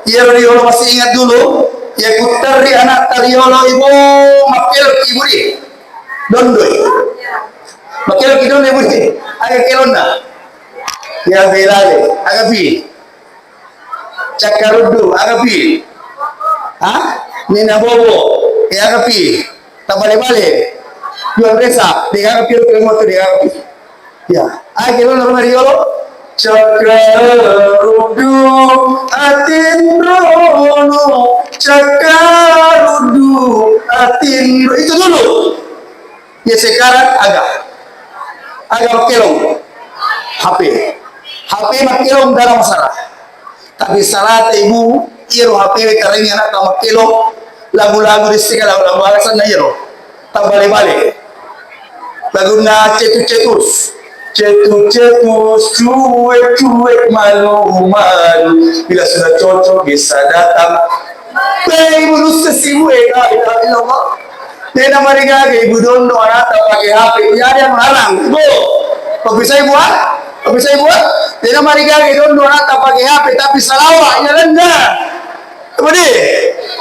iya riolo masih ingat dulu, iya ku terri anakta riolo ibu, makkelok ibu di. Dondoi. Makkelok ibu dondoi ibu di. Aga kelonna. Iya belale, aga pi. Cakkaruddu, aga pi? Ha? Nina bobo, e aga pi? Tabale-bale. Jual resa, de aga pi, de aga pi. Ya, aga lo nama riolo? Cakkaruddu, atinrono, cakkaruddu, atinro. Itu dulu. Ya sekarang aga. Aga makkelong. H P. H P makkelong dalam masalah. Tapi salahta ibu, iyaro H P we karengi anakta makkelong. Lagu-lagu di sini, lagu-lagu alasanna iyaro. Tabale-bale. Lagunna cetus-cetus. Cetus-cetus, cuek-cuek, malu-malu. Bila sudah cocok, bisa datang. Weh, ibu nussa sibu e, la ilaha illallah. Dena marigaga ibu dondo anakta pake H P. Jadi yang larang, ibu. Kok bisa ibu ah? Kok bisa ibu ah? Dena marigaga dondo anakta pake H P, tapi salawa, iya lenda. Apa de?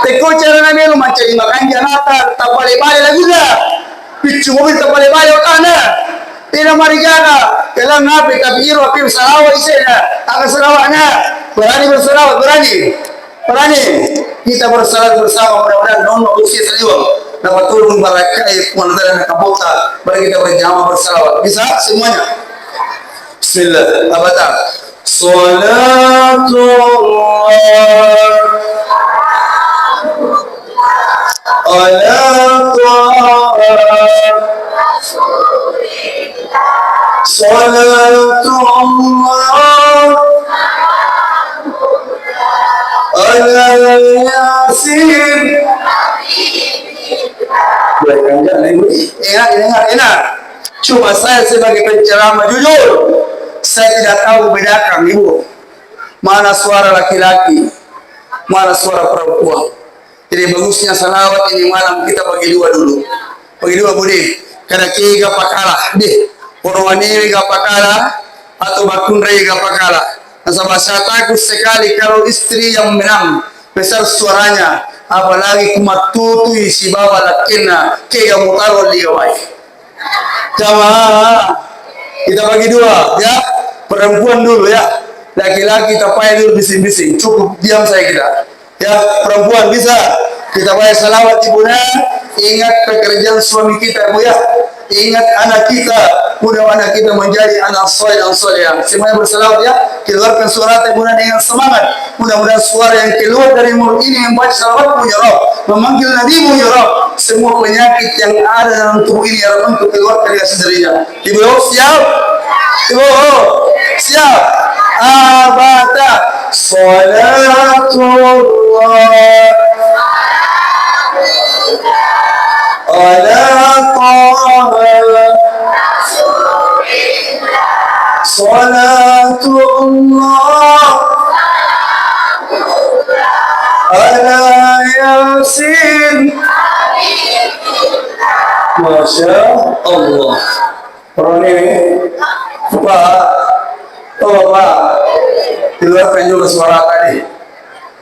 Teko carana melo mancaji makanja anakta, tabale-bale laguna. Piccu mobil tabale-bale otana. Dena marigaga, jalan H P, tapi iro H P salawa isena. Aga salawa'na? Berani bersalawat, berani. Berani kita bersalawat bersama, mudah-mudahan nono usia saliweng dapat turun barakah, eh, Puang Allah Taala kabota, mari kita berjamaah bersalawat. Bisa semuanya? Bismillah. Apa ta? Salatullah ala Taha. Salatullah ala Yasin. Ingat, ingat, ingat. Cuma saya sebagai penceramah, jujur, saya tidak tahu bedakan, Ibu, mana suara laki-laki, mana suara perempuan. Jadi bagusnya salawat ini malam kita bagi dua dulu. Bagi dua, Budi. Karena kega pakala, deh. Porowanewe ga pakala, atau bakunrei ga pakala. Nasaba saya takut sekali kalau istri yang menang besar suaranya, apalagi kumattutui sibawa lakkenna, kega mutaro liga wae. Jamaah, kita bagi dua, ya. Perempuan dulu, ya. Laki-laki tapae dulu bising-bising. Cukup diam saya kita. Ya, perempuan bisa. Kita baca salawat, Ibu, nah. Ingat pekerjaan suami kita, Bu, ya. Ingat anak kita. Mudah anak kita menjadi anak soleh dan solehah. Semuanya bersalawat, ya. Keluarkan suara, Ibu, nah, dengan semangat. Mudah-mudahan suara yang keluar dari mulut ini membaca salawat-Mu, ya Rabb, memanggil Nabi-Mu, ya Rabb, semua penyakit yang ada dalam tubuh ini, ya Rabb, untuk keluar dari sendirinya. Ibu, siap? Ibu, siap? Abata. Salatullah ala Taha. Salatullah ala Yasin. Masya Allah. Roni, Pak, oh, Pak, keluarkan juga suara tadi.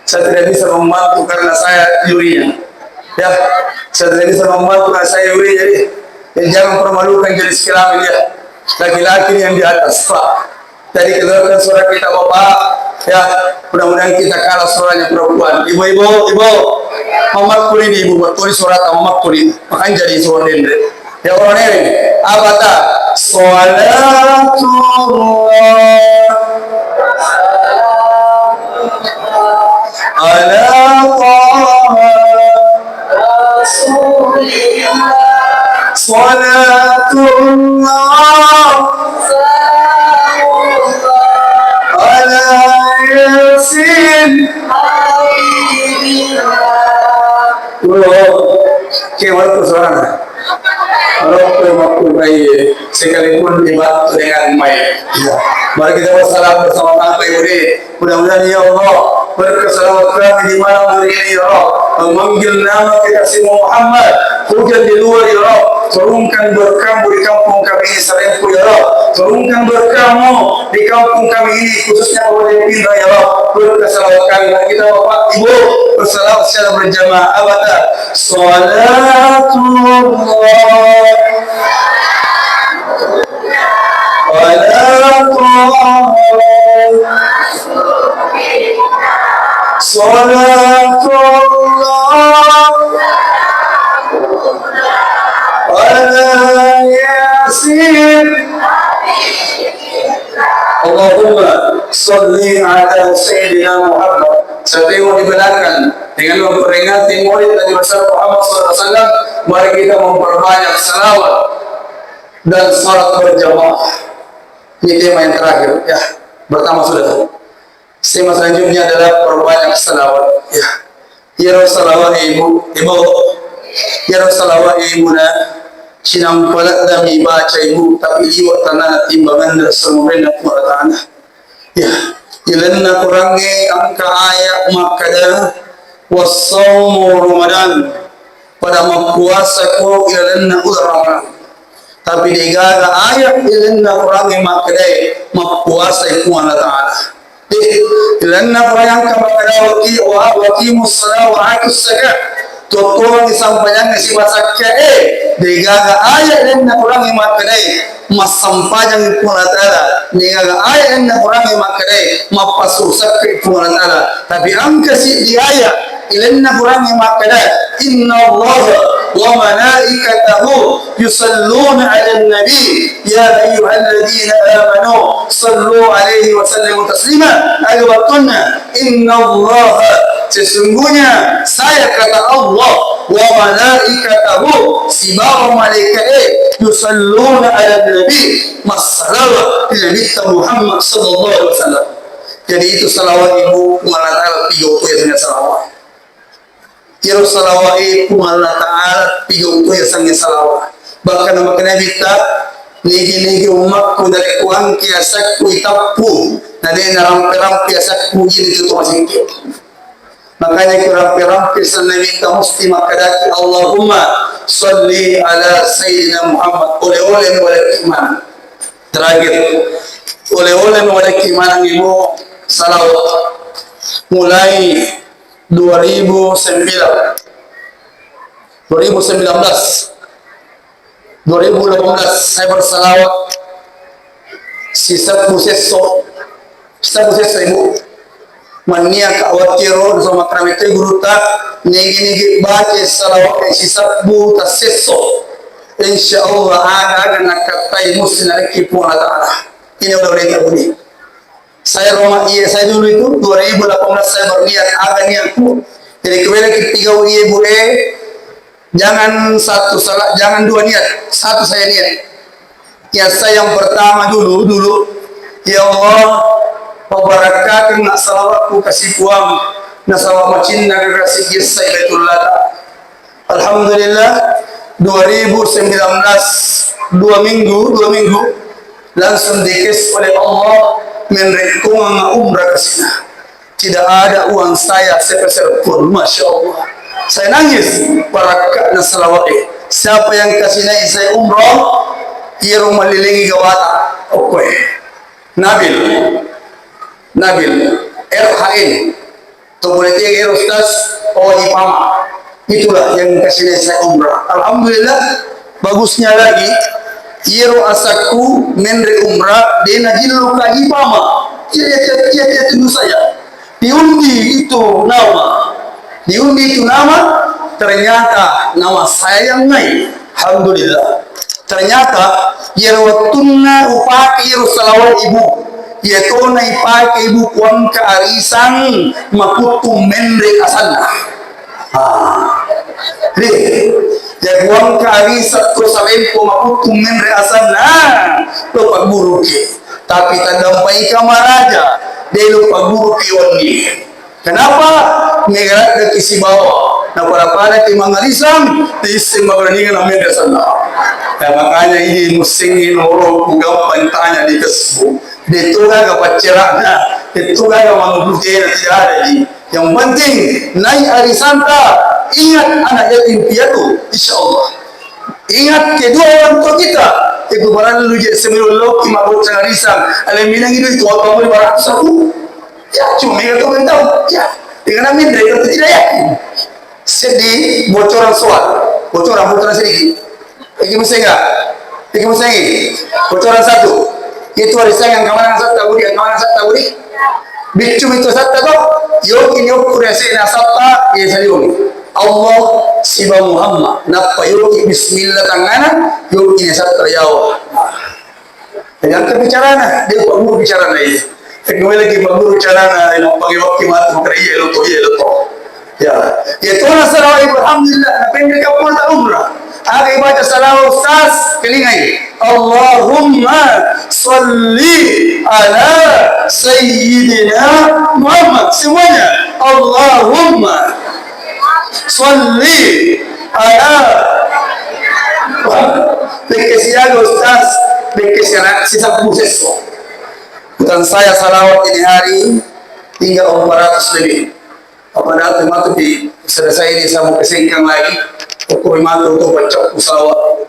Saya tidak bisa membantu karena saya jurinya. Ya, saya tidak bisa membantu karena saya jurinya, jadi, ya, jangan permalukan jenis kelamin, ya. Laki-laki yang di atas, Pak. Jadi keluarkan suara kita, Bapak. Ya, mudah-mudahan kita kalah suaranya perempuan. Ibu-ibu, ibu. Mama kuli di ibu, betul suara mama kuli. Makanya jadi suara dendre. Ya, orang ini, apa ta? Salatullah ala Taha. Salatullah ala Yasin. Bro, oke, walaupun suara. Walaupun aku baik, sekalipun dibantu dengan mic. Ya. Mari kita bersalam bersama-sama, Ibu. Mudah-mudahan, ya Allah, berkah salawat kami di malam hari ini, ya Allah, memanggil nama kekasih-Mu Muhammad. Hujan di luar, ya Allah, turunkan berkah-Mu di kampung kami ini, Sarempu, ya Allah, turunkan berkah-Mu di kampung kami ini, khususnya Kabupaten Pinrang, ya Allah. Berkah salawat kami, kita, Bapak Ibu, bersalawat secara berjamaah, abata. Salatullah ala Taha. Salatullah ala Yasin. Allahumma salli ala Sayyidina Muhammad. Saya tengok di belakang dengan memperingati Maulid Nabi besar Muhammad sallallahu alaihi wasallam. Mari kita memperbanyak salawat dan salat berjamaah. Ini tema yang terakhir, ya. Pertama sudah. Tema selanjutnya adalah perbanyak salawat, ya. Iyaro salawat, Ibu, Ibu. Iyaro salawat, Ibu, na cinampa ladda mi baca, Ibu, tapi liwa tanah timbangan dan semuanya Quran. Ya, ilalenna Qurangnge engka ayat makkeda, "Wassaumu Ramadan." Pada mappuasa ko ilalenna uleng Ramadan. Tapi degaga ayat ilalenna Qurangnge makkedae mappuasai Puang Allah Ta'ala. Eh, ilalenna Qurangnge engka makkeda, "Waqi-, wa-, waqimus shalah wa atuz zakah." Tuottongi sampajangnge sibawa sakke'e. Degaga ayat ilalenna Qurangnge makkedae massampajangngi Puang Allah Ta'ala, nigaga ayat ilalenna Qurangnge makkedae mappasuru sakke'i Puang Allah Ta'ala. Tapi engka siddi ayat ilalenna Qurangnge makkeda, "Innallaha wa malaikatahu yusalluna 'alan nabi, ya ayyuhalladzina amanu sallu 'alaihi wa sallimu taslima. Aga wettunna, innallaha, sesungguhnya saya, kata Allah, wa malaikatahu, sibawa malaika'e, yusalluna 'alan nabi, massalawa ri Nabitta Muhammad sallallahu alaihi wasallam. Jadi itu salawat ibu, Puang Allah Ta'ala pigau to yasengnge salawat. Iyaro salawa'e Puang Allah Ta'ala pigau to yasengnge salawat. Bahkan makkeda Nabitta, nigi-nigi ummakku narekko engka asakku itappu, na de' narampe-rampe asakku, iyanatu to masekke. Makanya ku rampe-rampe asenna Nabitta musti makkedaki, Allahumma salli ala Sayyidina Muhammad. Ole-ole mi walekki maneng. Terakhir, ole-ole mi walekki maneng ibu salawat. Mulai dua ribu sembilan, dua ribu sembilan belas, dua ribu delapan belas, saya bersalawat sisebbu sesso, sisebbu sesso ibu. Mannia ka wakkiro, nasaba makkeda metoi gurutta, nigi-nigi baca salawat sisebbu tassesso, insya Allah aga-aga nakkattai musti narekki Puang Allah Ta'ala. Ini udah boleh tak boleh. Saya Roma, iya, saya dulu itu dua ribu delapan belas saya berniat, ada niatku. Jadi, kembali kita tiga, iya, Bu, eh, jangan satu salah, jangan dua niat, satu saya niat. Ya, saya yang pertama dulu, dulu, ya Allah, pabarakkakengnga salawatku kasi Puang, nasaba macinnaka kasi gessai Baitullah. Alhamdulillah, dua ribu sembilan belas, dua minggu, dua minggu, langsung dikes oleh Allah, menrekkungang umrah ke sana. Tidak ada uang saya sepeser pun, Masya Allah. Saya nangis, barakkakenna salawat. Siapa yang kasih naik saya umrah, iyaro malilingi gawata. Oke. Nabil. Nabil. R H N. To boleh tiga ero, Ustaz, oh, Haji Pama. Itulah yang kasih saya umrah. Alhamdulillah, bagusnya lagi, iyaro asakku menre umrah, de' najillu ka Haji Pama. Iya, iya, iya, iya, iya, tunggu saya. Diundi itu nama. Diundi itu nama, ternyata nama saya yang naik. Alhamdulillah. Ternyata, iyaro wettunna upake iyaro salawat ibu, iya tona ipake ibu kuangka arisang makuttung menre asanna. Ah. Ri, ya kuangka arisang ko salempo makuttung menre asanna, lo pagguruki. Tapi taddampaika maraja, de' lo pagguruki wenni. Kenapa? Mega ladde' ki sibawa. Napada-pada ki mangarisang, naisseng mabbandingan amega sanna. Ya, makanya ini musim ini orang gampang tanya di Facebook. De' tu gaga paccerana, de' tu gaga manubutena, tidak ada di. Yang penting, naik arisanta, ingat anak yatim piatu, insya Allah. Ingat kedua orang tua kita, itu barang lu je sembilan loki mabocca arisang, alai minang itu, itu apa mau lima ratus aku? Ya, cuma mega tu mentau. Ya, dengan amin dari kata tidak yakin. Sedih, bocoran soal. Bocoran, bocoran sedikit. Iki musenga. Iki musengi. Bocoran satu. Itu hari saya yang kemana satu tadi, yang kemana satu tadi. Biccu itu satu tu. Yoki, yoki, rese na sapa, ya saliung. Allah, siba Muhammad. Napa yoki bismillah tangana, yoki na satu yawa. Jadi, engka bicarana, de' upaguru bicarana, iya. Engka lagi paguru bicarana, ina pagi waktu matu, makanya iya lo to, iya lo to. Ya, ya, itu masalah, alhamdulillah, na pendek kapal tak umrah. Aga baca salawat, Ustaz, kelingai. Allahumma salli ala Sayyidina Muhammad. Semuanya. Allahumma salli ala. Bekke siaga, Ustaz, bekke siaga, sisebbu sesso. Utang saya salawat ini hari tinggal empat ratus lebih. Apa datu matu di selesai ini, saya mau kesengkang lagi. Pokoknya matu untuk baca salawat.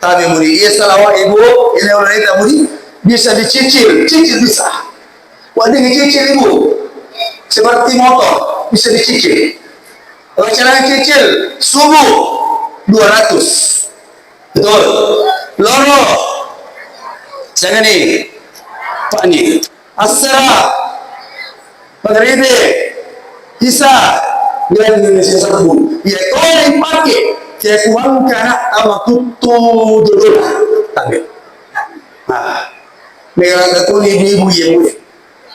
Tapi muni, iya salawat ibu, ini udah kita muni, bisa dicicil, cicil bisa. Wah, ini cicil ibu. Seperti motor, bisa dicicil. Kalau cara cicil, subuh dua ratus. Betul. Loro. Siaga ni? Pak ni. Asara. Magribe. Isa. Dia Indonesia sebelum. Ya, kau yang pakai. Iya kuangka ana'ta makuttu jodona. Tangge. Nah, mega tuni ibu-ibu iya.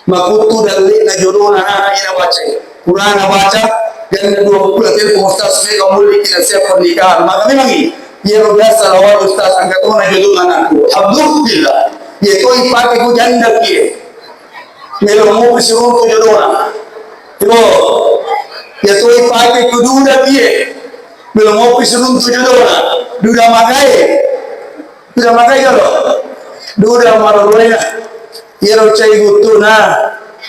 Makuttu dalle'na jodona ana'na iya nabacai. Purana baca, janda dua puluh telpon ustaz, mega mulliki nasihat pernikahan. Maka memangngi, iyaro biasa lawar ustaz, angka tona jodona anakku. Alhamdulillah. Iya toi pake ku janda kie. Melo mopi siruntu jodona. Ibu, iya toi pake ku duda kie. Melo mopi siruntu jodona. Duda magae. Duda magai jolo. Duda maroroina. Iyaro cai guttu'na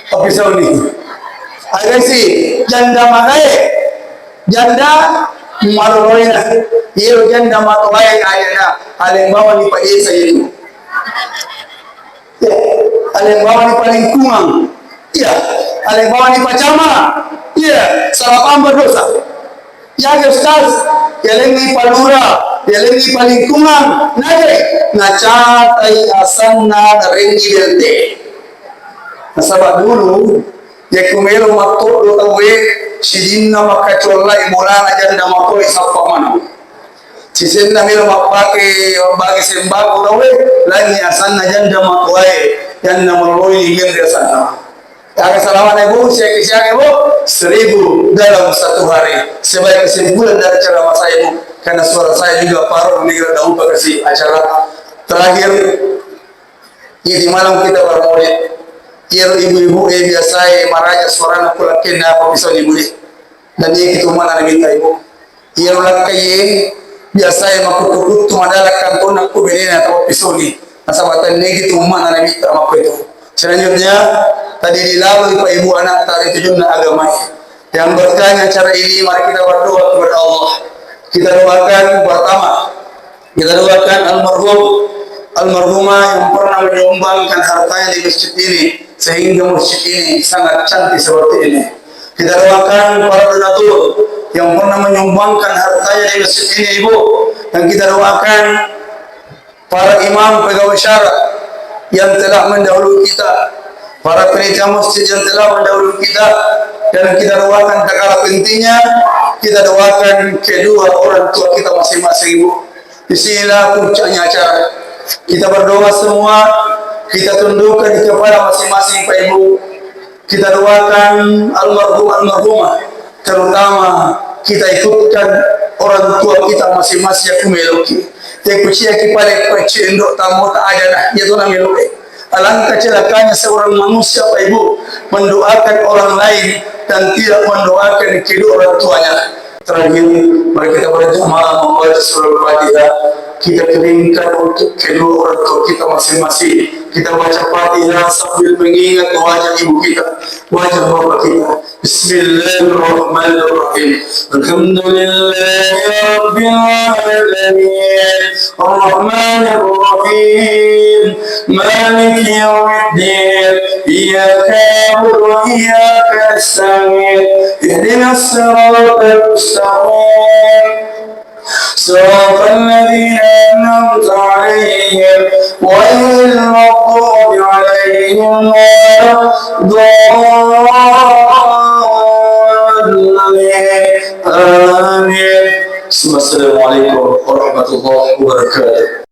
pappisauni. Aga si janda magai. Janda maroroina. Iyaro janda matoae ajana. Aleng bawani padesa itu. Ya, aleng bawani palingkungan. Iya, aleng bawani pacama. Iya, salah paham berdosa. Iyaga ustaz, yalengngi palura, yalengngi palingkungan, nagai nacatai asanna narengngi B L T. Nasaba dulu, yakko melo mattoddo tauwe, sidinna makkacuallai bolana janda matoe sappa maneng. Sisenna melo mappake mabbagi sembako tauwe, laingngi asanna janda matoae, janda maloloi menre asanna. Aga salawana ibu, siaga-siaga ibu, seribu dalam satu hari. Sebagai kesimpulan dari ceramah saya ibu, karena suara saya juga parah, ini kira daun kasih acara terakhir. Jadi malam kita bermaulid. Iyaro ibu-ibu e biasae maraja suarana kulakkenna apa pisau ibu de. Dan iya itu mana naminta ibu. Iyaro lakkai e biasae makuttu-kuttu madala kantonna ku benena atau pisau ni. Nasaba tenne gitu mana naminta mako itu. Selanjutnya tadi dilalui pak ibu anak tadi tujunna agama. Yang berkahnya acara ini, mari kita berdoa kepada Allah. Kita doakan pertama, kita doakan almarhum, almarhumah yang pernah menyumbangkan hartanya di masjid ini, sehingga masjid ini sangat cantik seperti ini. Kita doakan para donatur yang pernah menyumbangkan hartanya di masjid ini, Ibu. Dan kita doakan para imam pegawai syara yang telah mendahului kita, para panitia masjid yang telah mendahului kita, dan kita doakan tak kalah pentingnya, kita doakan kedua orang tua kita masing-masing, Ibu. Disinilah puncaknya acara. Kita berdoa semua, kita tundukkan di kepala masing-masing, Pak Ibu. Kita doakan almarhum almarhumah, terutama kita ikutkan orang tua kita masing-masing yang kumeloki. Yang kuciaki pada kecil indok tamu tak ada dah, dia tu nak meloki. Alangkah celakanya seorang manusia, Pak Ibu, mendoakan orang lain dan tidak mendoakan kedua orang tuanya. Terakhir, mari kita berjamaah membaca surah Al-Fatihah. Kita kirimkan untuk kedua orang tua kita masing-masing. Kita baca Fatihah sambil mengingat wajah ibu kita, wajah bapak kita. Bismillahirrahmanirrahim. Alhamdulillahirabbil alamin. Arrahmanirrahim. Maliki yaumiddin. Iyyaka na'budu wa iyyaka nasta'in. Ihdinas siratal mustaqim. Siratal ladzina an'amta 'alaihim ghairil maghdubi 'alaihim waladdallin. Amin. Assalamualaikum warahmatullahi wabarakatuh.